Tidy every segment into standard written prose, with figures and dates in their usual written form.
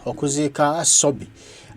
Okuziika Sobi,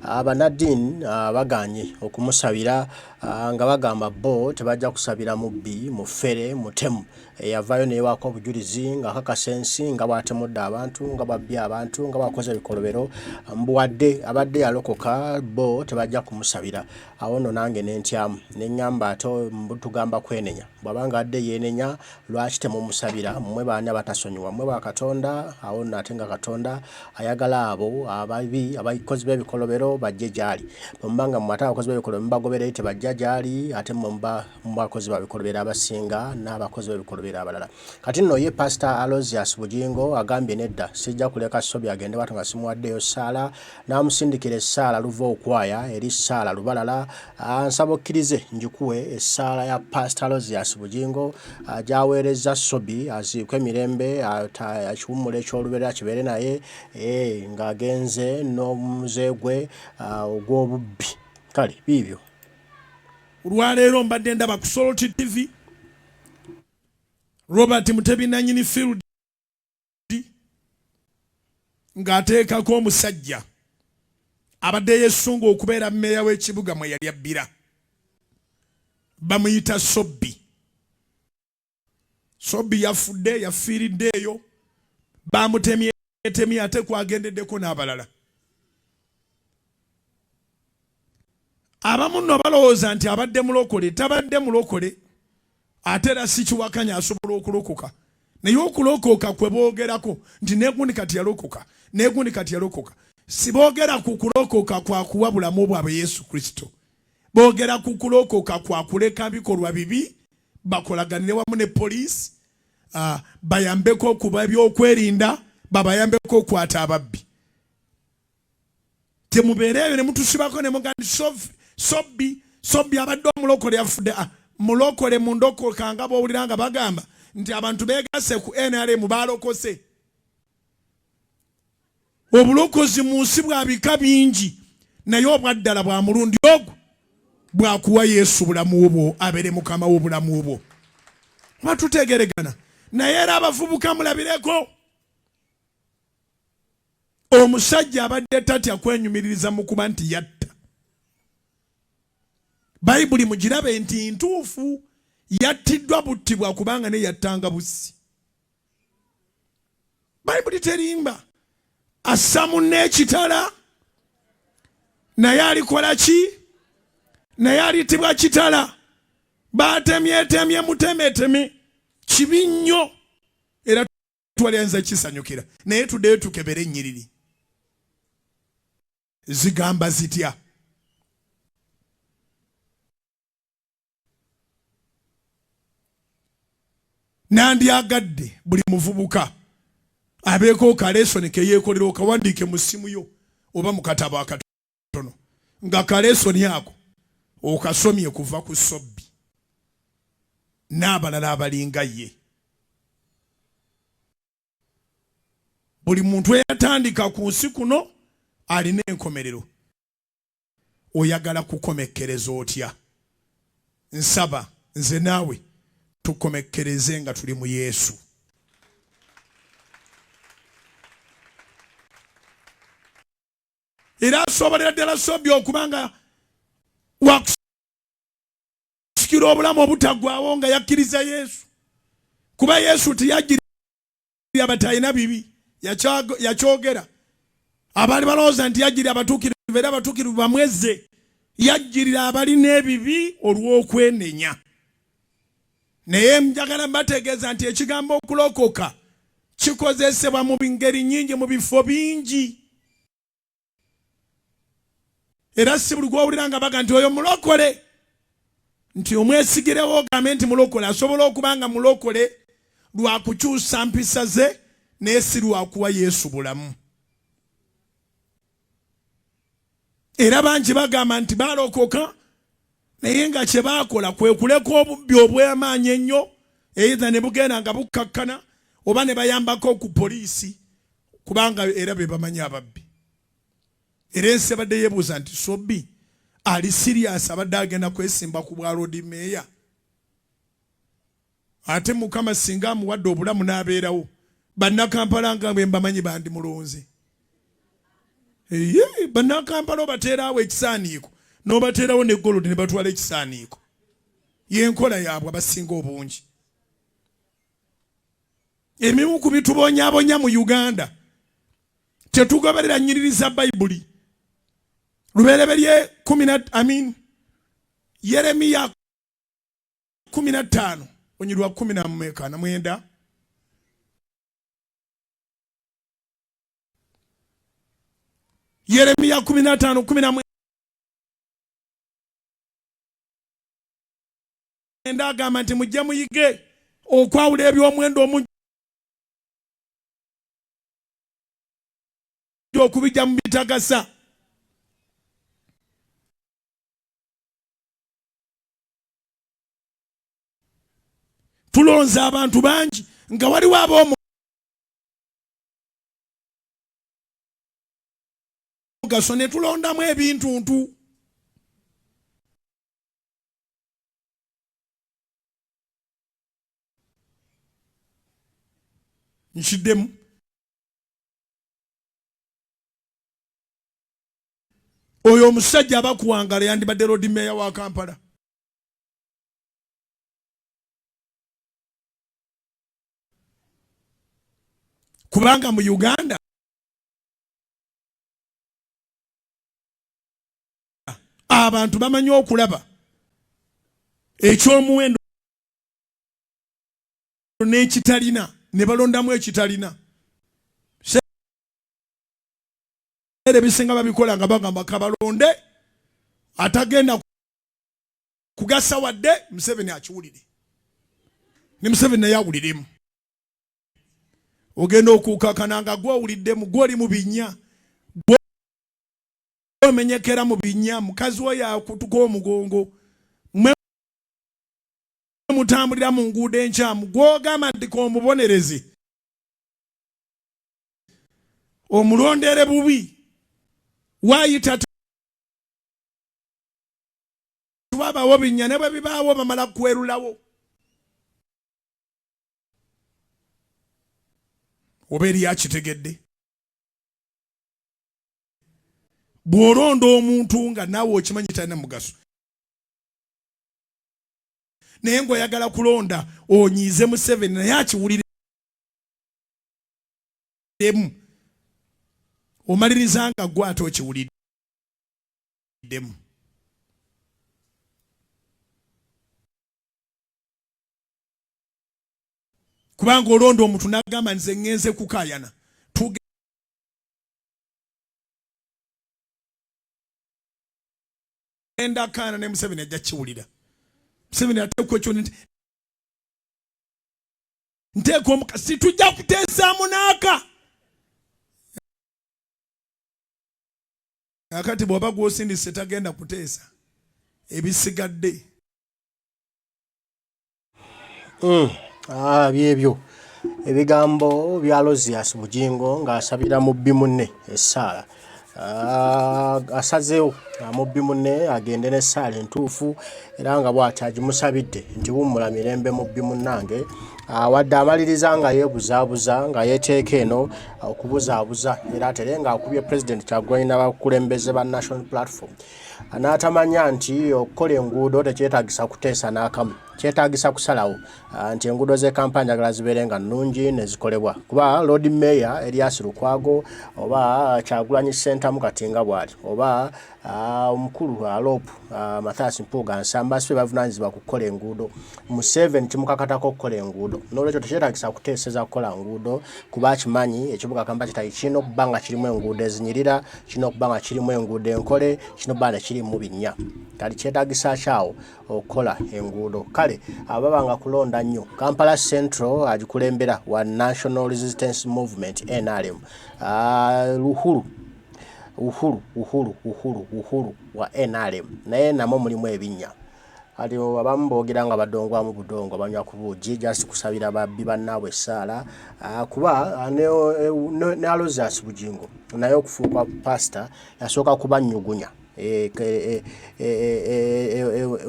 bannaddiini bagaanye okumusabira nga bagamba bo tebajja kusabira mubbi, mufere, mutemu eyavaayo ne yeewaako obujulizi ng'akakasa ensi nga bw'atemudde abantu, nga bw'abbye abantu, nga bw'akoze ebikolobero mbu wadde abadde yalokoka bo tebajja kumusabira. Awo nno nange ne ntyamu ne ŋŋamba ate mbu tugamba kwenenya, bw'aba ng'abadde yeenenya lwaki temumusabira? Mmwe baani abatasonyiwa? Mmwe ba Katonda? Awo nno ate nga Katonda ayagala abo ababi abakozi b'ebikolobero bajje gy'ali. Bwe muba nga mmwe ate abakozi b'ebikolobero mubagobera eri tebajja gy'ali, ate mmwe muba mubakozi ba bikolobero abasinga n'abakozi b'ebikolobero abalala. Kati nno ye Pasita Aloysius Bugingo agambye nedda sijja kuleka Sobi agende bwatyo nga simuwaddeeyo ssaala n'amusindikira essaala luva okwaya eri ssaala lubalala. Nsaba okkirize njikuwe essaala ya Pasita Aloysius Bugingo gy'aweerezza Sobi aziikwe mirembe ekiwummulo eky'olubeerera kibeere naye ng'agenze n'omuze gwe ogw'obubbi. Kale biibyo. Olwaleero mbadde ndaba ku Salt TV Robert Mutebi nanyini field ng'ateekako omusajja abadde yesunga okubeera mmeeya w'ekibuga mwe yali abbira, bamuyita Sobbi. Sobbi yafudde, yafiiridde eyo, bamutemyetemye ate kwagendeddeko n'abalala. Abamu nno balowooza nti abadde mulokole, tabadde mulokole, ate era si kiwakanya asobola okulokoka, naye okulokoka kwe boogerako nti negundi kati yalokoka, negundi kati yalokoka, si boogera ku kulokoka kwa kuwa bulamu bwabwe Yesu Kristo, boogera ku kulokoka kwa kuleka bikolwa bibi, bakolaganire wamu ne poliisi, bayambeko okuba ebyokwerinda, babayambeko okukwata ababbi. Temubeera eyo ne mutusibako ne mugamba nti Sobbi, Sobbi abadde omulokole yafudde. Mulokole mu ndokoka nga bw'owulira nga bagamba nti abantu beegasse ku NRM baalokose. Obulokozi mu nsi bwa bika bingi, naye obwaddala bwa mulundi ogwo bwakuwa Yesu bulamu bwo abeere mukama w'obulamu bwo. Oba tutegeregana? Naye era abavubuka mulabireko. Omusajja abadde tatya kwenyumiririza mu kuba nti yatta. Bayibuli mugirabe nti ntuufu, yattiddwa buttibwa kubanga ne yattanga bussi. Bayibuli terimba. Assa munne ekitala naye alikola ki? Naye alittibwa kitala. Batemyetemye mutemeteme, kibi nnyo era twali ayinza kisanyukira, naye tuddeyo tukebere ennyiriri zigamba zitya. Nandyagadde buli muvubuka abeeko kalesoni keyeekolera, okawandiike mu ssimu yo oba mu katabo akatono, nga kalesoni ako okasomye kuva ku Sobbi n'abalala abalinga ye. Buli muntu eyatandika ku nsi kuno alina enkomerero. Oyagala kukomekkereza otya? Nsaba nze naawe tukomekkereze nga tuli mu Yesu. Era asobolera ddala Sobbi okuba nga wakusikira obulamu obutaggwaawo nga yakkiriza Yesu, kuba Yesu teyajjirira abatalina bibi, yakyogera. Abaali balowooza nti yajjirira abatuukirivu, era abatuukirivu bamwezze. Yajjirira abalina ebibi olw'okwenenya. Naye njagala mbategeeza nti ekigambo okulokoka kikozesebwa mu ngeri nnyingi, mu bifo bingi. Era si buli gw'owulira nga baga nti oyo mulokole, nti omwesigirewo ogambe nti mulokole. Asobola okuba nga mulokole lwa kukyusa mpisa ze, naye si lwa kuwa Yesu bulamu. Era bangi bagamba nti balokoka, naye nga kye baakola kwe kuleka obubbi obw'amaanyi ennyo, either ne bugenda nga bukkakkana oba ne bayambako ku poliisi, kubanga era be bamanyi ababbi. Era ensi ebadde yeebuuza nti Sobbi ali serious, abadde agenda kwesimba ku bwa Lord Mayor, ate Mukama singa amuwadde obulamu n'abeerawo, Bannakampala nga bwe mbamanyi bandimulonze. Bannakampala obateerawo ekisaaniiko n'obateerawo ne gold ne batwala ekisaaniiko. Y'enkola yaabwe abasinga obungi. Emimu ku bitubonyabonya mu Uganda, tetugoberera nnyiriri za Bayibuli. Lubereberye kumi na, I mean, Yeremiya 15 onyirwa 19. Yeremiya 15:19 agamba nti mujje muyige okwawula eby'omuwendo omungi okubijja mu bitagasa. Tulonze abantu bangi nga waliwo ab'omugaso ne tulondamu ebintuntu. Nkiddemu. Oyo omusajja abakuwangala yandibadde Lord Mayor wa Kampala. Kubanga mu Uganda abantu bamanyi okulaba eky'omuwendo n'ekitalina ne balondamu ekitalina. Era ebisinga babikola nga bagamba kabalonde atagenda kugasa wadde Museveni akiwulire, ne Museveni naye awuliremu. Ogenda okuukakana nga gw'owuliddemu, gw'oli mu binnya, gw'omenyekera mu binnya, mukazi wo yakutuka omugongo, mwe mutambulira mu nguudo enkyamu, gw'ogamba nti k'omubonereze omulondere bubi, waayita tewabaawo binnya, ne bwe bibaawo bamala kwerulawo. Oba eri akitegedde. Bw'olonda omuntu nga naawe okimanyi talina mugaso, naye ng'oyagala kulonda onyiize Museveni naye akiwuliremu, omaliriza nga gwe ate okiwuliddemu. Kubanga olonda omuntu n'agamba nze ŋŋenze kukaayana, tugenda kaana ne Museveni ajja kiwulira. Museveni ateekwa ekyo nti nteeka omukasi, tujja kuteesaamu n'aka. Akati bw'oba gw'osindise tagenda kuteesa ebisigadde. Byebyo ebigambo bya Aloysius Bugingo ng'asabira mubbi munne essaala. Asazeewo mubbi munne agende n'essaala entuufu, era nga bw'ati agimusabidde nti wummula mirembe mubbi munnange. Wadde amaliriza nga yeebuzaabuza nga yeeteeka eno okubuzaabuza, era atere ng'akubye Pulezidenti Kyagulanyi n'abakulembeze ba National Platform, n'atamanya nti okukola enguudo tekyetaagisa kuteesa n'akamu, kyetaagisa kusalawo nti enguudo z'e Kampala njagala zibeere nga nnungi ne zikolebwa, kuba Lord Mayor Erias Lukwago oba Kyagulanyi Ssentamu kati nga bw'ali oba omukulu Alop Mathias Mpuuga Nsamba si be bavunaanyizibwa ku kukola enguudo. Museveni kimukakatako okukola enguudo, n'olwekyo tekyetaagisa kuteeseza kukola nguudo, kuba akimanyi ekibuga Kampala kitayi kirina okuba nga kirimu enguudo ezinyirira, kirina okuba nga kirimu enguudo enkole, kirina okuba nga tekirimu binnya. Kati kyetaagisa ki awo okukola enguudo? Kale ababa nga kulonda nnyo, Kampala Central agikulembera wa National Resistance Movement NRM, Uhuru Uhuru Uhuru Uhuru Uhuru wa NRM, naye namwo mulimu ebinnya. Kati abamu boogera nga badongwamu budongo, banywa ku buugi, just kusabira babbi bannaabwe essaala, kuba ne Aloysius Bugingo naye okufuuka pasita yasooka kubanyugunya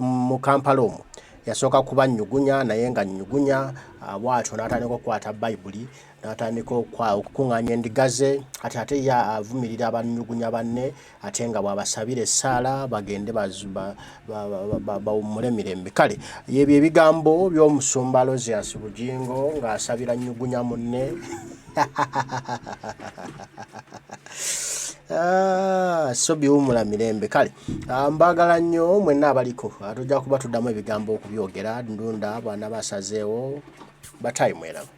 mu Kampala omwo. Yasooka kuba nnyugunya naye nga nnyugunya bw'atyo n'atandika okukwata Bayibuli n'atandika okukuŋŋaanya endiga ze. Kati ate ye avumirira bannyugunya banne ate nga bw'abasabira essaala bagende bawummule mirembe. Kale yebyo ebigambo by'omusumba Aloysius Bugingo ng'asabira nnyugunya munne. Ah, so biwumula mirembe. Kale ah, mbagala nnyo mwenna abaliko. Ah, tujja kuba tuddamu ebigambo okubyogera ndunda bwana basazeewo batayi mweraba.